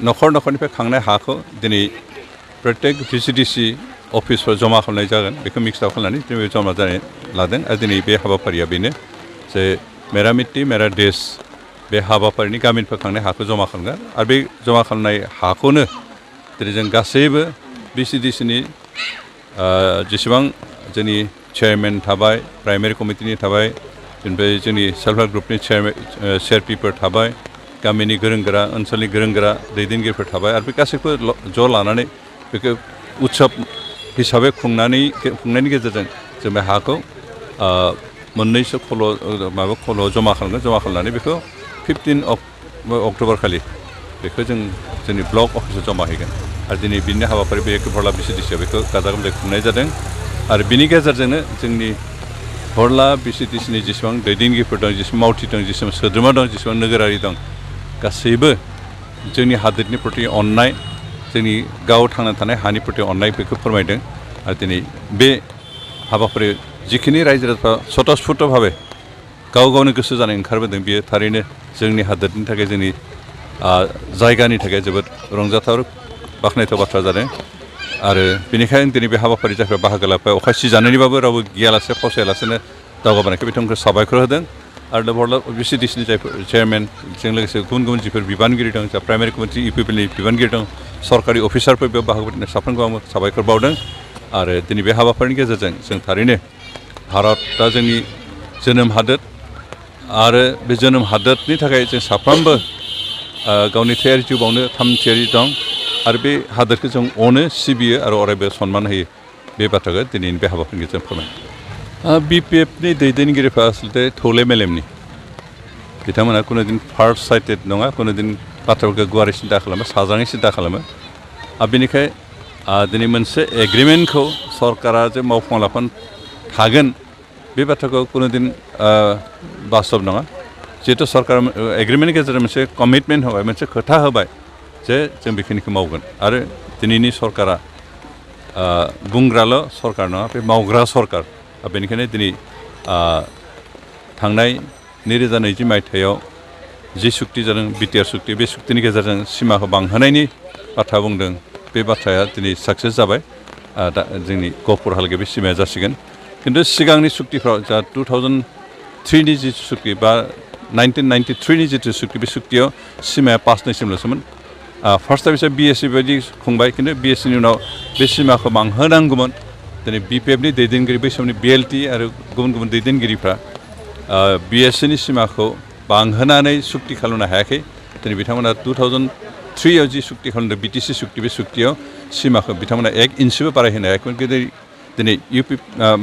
न'खर न'खरनिफ्राय खांनाय हाखौ दिनै प्रत्येक भिसिडिसि अफिसफ्राव जमा खालामनाय जागोन बेखौ मिक्स आउट खालामनानै दिनै जमा जानाय लादों आरो दिनै बे हाबाफारिया बेनो जे मेरा मिट्टी मेरा देश बे हाबाफारिनि गामिनिफ्राय खांनाय हाखौ जमा खालामगोन आरो बे जमा खालामनाय हाखौनो दिनै जों गासैबो भिसिडिसिनि जेसेबां जोंनि चेयारमेन थाबाय प्राइमारि कमिटिनि थाबाय बेनिफ्राय जोंनि सेल्फ हेल्प ग्रुपनि सिआरपिफोर थाबाय गामिनि गोरों गोरा ओनसोलनि गोरों गोरा दैदेनगिरिफोर थाबाय आरो बे गासैखौबो ज' लानानै बेखौ उत्सब हिसाबै खुंनायनि गेजेरजों जों बे हाखौ मोननैसो खल' जमा खालामगोन जमा खालामनानै बेखौ 15 अक्ट'बर खालि बेखौ जों जोंनि ब्लक अफिसाव जमा हैगोन आरो दिनै बिनि हाबाफारि बे हरला भिसिडिसिआव बेखौ गाजा गोमजायै खुंनाय जादों आरो बिनि गेजेरजोंनो जोंनि हरला भिसिडिसिनि जेसेबां दैदेनगिरिफोर दं जेसेबां मावथि दं जेसेबां सोद्रोमा दं जेसेबां नोगोरारि दं गासैबो जोंनि हादोरनि प्रति अननाय जोंनि गाव थांना थानाय हानि प्रति अननाय बेखौ फोरमायदों आरो दिनै बे हाबाफारियाव जिखिनि रायजो राजाफ्रा स्वतःस्फुर्तभावे गाव गावनि गोसो जानाय ओंखारबोदों बियो थारैनो जोंनि हादोरनि थाखाय जोंनि जायगानि थाखाय जोबोद रंजाथाव बाख्नायथाव बाथ्रा जादों आरो बेनिखायनो दिनै बे हाबाफारि जायफ्रा बाहागो लाबाय अखा सिजानानैबाबो रावबो गियालासे फावसायालासेनो दावगाबोनायखौ बिथांमोनखौ साबायखर होदों आरो हरला भिसिडिसिनि जायफोर चेयारमेनजों लोगोसे गुबुन गुबुन जिफोर बिबानगिरि दं जा प्राइमारि कमिटि इउपिपिएलनि बिबानगिरि दं सरकारि अफिसारफोर बेयाव बाहागो साफ्रोमखौ आं साबायखर बावदों आरो दिनै बे हाबाफारिनि गेजेरजों जों थारैनो भारतआ जोंनि जोनोम हादोर आरो बे जोनोम हादोरनि थाखाय जों साफ्रोमबो गावनि थैयारि जिउ बावनो थामथियारि दं आरो बे हादोरखौ जों अनो सिबियो आरो अरायबो सनमान होयो बे बाथ्राखौ दिनैनि बे हाबाफारिनि गेजेरजों फोरमायो बिपिएफनि दैदेनगिरिफ्रा आसलथे थौले मेलेमनि बिथांमोना कुनुदिन फार्स्ट साइटेड नङा कुनुदिन बाथ्राफोरखौ गुवारै सिन्था खालामो साजाङै सिन्था खालामो आरो बेनिखाय दिनै मोनसे एग्रिमेन्टखौ सरकारा जे मावफुं लाफानो थागोन बे बाथ्राखौ कुनुदिन बास्तब नङा जिहेतु सरकार एग्रिमेन्टनि गेजेरजों मोनसे कमिटमेन्ट होबाय मोनसे खोथा होबाय जे जों बेखिनिखौ मावगोन आरो दिनैनि सरकारा बुंग्राल' सरकार नङा बे मावग्रा सरकार बेनिखायनो दिनै थांनाय 2020 मायथाइयाव जि सुक्ति जादों बिटिआर सुक्ति बे सुक्तिनि गेजेरजों सिमाखौ बांहोनायनि बाथ्रा बुंदों बे बाथ्राया दिनै साक्सेस जाबाय दा जोंनि गहपुरहालागै बे सिमाया जासिगोन खिन्थु सिगांनि सुक्तिफ्राव जा 2003नि जि सुक्ति बा 1993नि जिथु सुक्ति बे सुक्तियाव सिमाया 5 नैसिमल'सोमोन फार्स्ट टाइम बिसोर बिएससि बायदि खुंबाय खिन्थु बिएससिनि उनाव बे सिमाखौ बांहोनांगौमोन दिनै बिपिएफनि दैदेनगिरि बै समनि बिएलटि आरो गुबुन गुबुन दैदेनगिरिफ्रा बिएससिनि सिमाखौ बांहोनानै सुक्ति खालामनो हायाखै दिनै बिथांमोना 2003आव जि सुक्ति खालामदों बिटिसि सुक्ति बे सुक्तियाव सिमाखौ बिथांमोना 1 इन्चबो बारायहोनो हायाखैमोन दिनै इउपि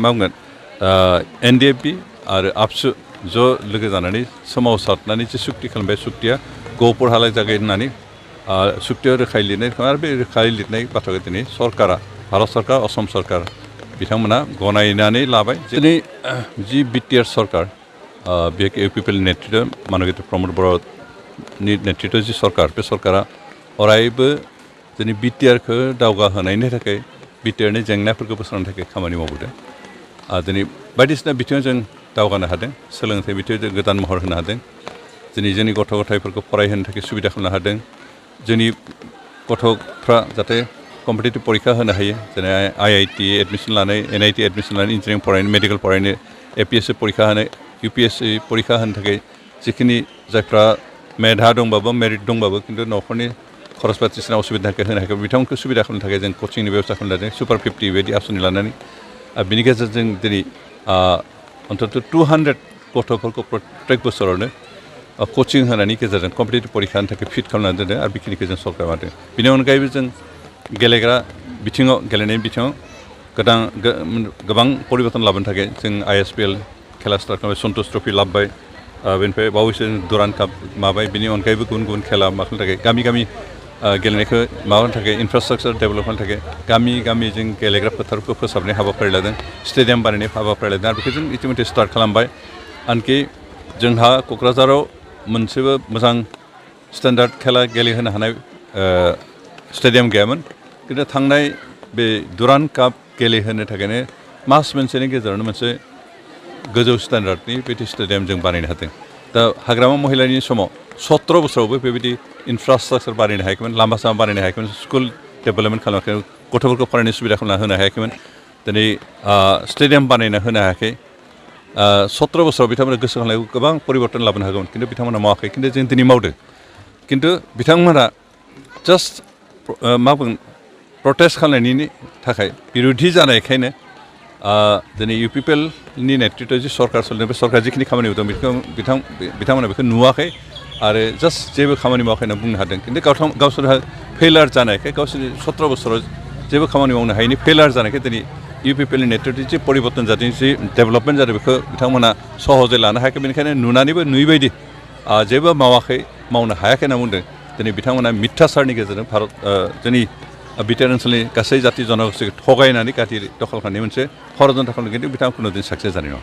मा बुंगोन एनडिएफबि आरो आबसु ज' लोगो जानानै सोमावसारनानै जे सुक्ति खालामबाय सुक्तिया गहपुरहालागै जागोन होननानै सुक्तियाव रोखायै लिरनाय आरो बे रोखायै लिरनाय बाथ्राखौ दिनै सरकारा भारत सरकार असम सरकार बिथांमोना गनायनानै लाबाय दिनै जि बिटिआर सरकार बे इउपिपिएल नेतृत्व मानगीत प्रमद बर'नि नेतृत्व जि सरकार बे सरकारा अरायबो दिनै बिटिआरखौ दावगाहोनायनि थाखाय बिटिआरनि जेंनाफोरखौ बोस्रांनो थाखाय खामानि मावबोदों दिनै बायदिसिना बिथिङाव जों दावगानो हादों सोलोंथाइ बिथिङाव जों गोदान महर होनो हादों दिनै जोंनि गथ' गथायफोरखौ फरायहोनो थाखाय सुबिदा खालामनो हादों जोंनि गथ'फ्रा जाहाथे कम्पिटिटिभ परिखा होनो हायो जेरै आइआइटि एडमिसन लानाय एनआइटि एडमिसन लानाय इन्जिनियारिं फरायनो मेडिकेल फरायनो एपिएससि परिखा होनो इउपिएससि परिखा होनो थाखाय जिखिनि जायफ्रा मेधा दंबाबो मेरिट दंबाबो खिन्थु न'खरनि खरस बायदिसिना असुबिदाखौ होनो हायाखै बिथांमोनखौ सुबिदा खालामनो थाखाय जों कचिंनि बेबस्था खालामदों सुपार 50 बायदि आसनि लानानै बिनि गेजेरजों दिनै अन्तत 200 गथ'फोरखौ प्रत्येक बोसोरावनो कचिं होनायनि गेजेरजों कम्पिटिटिभ परिखानि थाखाय फिट खालामनानै दोनदों आरो बेखिनिखौ जों सरकार मावदों बेनि अनगायैबो जों गेलेग्रा बिथिङाव गेलेनायनि बिथिङाव गोबां परिबर्तन लाबोनो थाखाय जों आइएसपिएल खेला स्टार्ट खालामबाय सन्तोष ट्रफि लाबोबाय बेनिफ्राय बावैसो दुरान काप माबाय बेनि अनगायैबो गुबुन गुबुन खेला माखानो थाखाय गामि गामि गेलेनायखौ माबानो थाखाय इनफ्रास्ट्राक्चार डेभेलप खालामनो थाखाय गामि गामि जों गेलेग्रा फोथारखौ फोसाबनाय हाबाफारि लादों स्टेडियाम बानायनाय हाबाफारि लादों आरो बेखौ जों इतिमধ্যे स्टार्ट खालामबाय आनखि जोंहा क'क्राझाराव मोनसेबो मोजां स्टेन्डार्ड खेला गेलेहोनो हानाय स्टेडियाम गैयामोन खिन्थु थांनाय बे दुरान काप गेलेहोनो थाखायनो मास मोनसेनि गेजेरावनो मोनसे गोजौ स्टेन्डार्डनि बिदि स्टेडियाम जों बानायनो हादों दा हाग्रामा महिलारिनि समाव 17 बोसोरावबो बेबायदि इनफ्रास्ट्राक्चार बानायनो हायाखैमोन लामा सामा बानायनो हायाखैमोन स्कुल डेभेलपमेन्ट खालामाखैमोन गथ'फोरखौ फरायनाय सुबिदा खालामना होनो हायाखैमोन दिनै स्टेडियाम बानायना होनो हायाखै 17 बोसोराव बिथांमोना गोसो खांनायाव गोबां परिबर्तन लाबोनो हागौमोन खिन्थु बिथांमोना मावाखै खिन्थु जों दिनै मावदों खिन्थु बिथांमोना जास्ट मा बुंगोन प्रटेस्ट खालामनायनि थाखाय बिरोधि जानायखायनो दिनै इउपिपिएलनि नेतृत्वआव जि सरकार सोलिदों बे सरकार जिखिनि खामानि मावदों बेखौ बिथांमोना बेखौ नुवाखै आरो जास्ट जेबो खामानि मावाखै होनना बुंनो हादों खिन्थु गावसोरहा फेलार जानायखाय गावसोरनि 17 बोसोराव जेबो खामानि मावनो हायैनि फेलार जानायखाय दिनै इउपिपिएलनि नेतृत्वआव जि परिबर्तन जादों जि डेभेलपमेन्ट जादों बेखौ बिथांमोना सहजै लानो हायाखै बेनिखायनो नुनानैबो नुयैबायदि जेबो मावाखै मावनो हायाखै होनना बुंदों दिनै बिथांमोना मिथ्याचारनि गेजेरजों भारत जोंनि बिटिआर ओनसोलनि गासै जाथि जनगोष्ठीखौ थगायनानै गादि दखल खालामनाय मोनसे षड़यन्त्र खालामदों खिन्थु बिथांमोनखौ दिनै साक्सेस जानाय नङा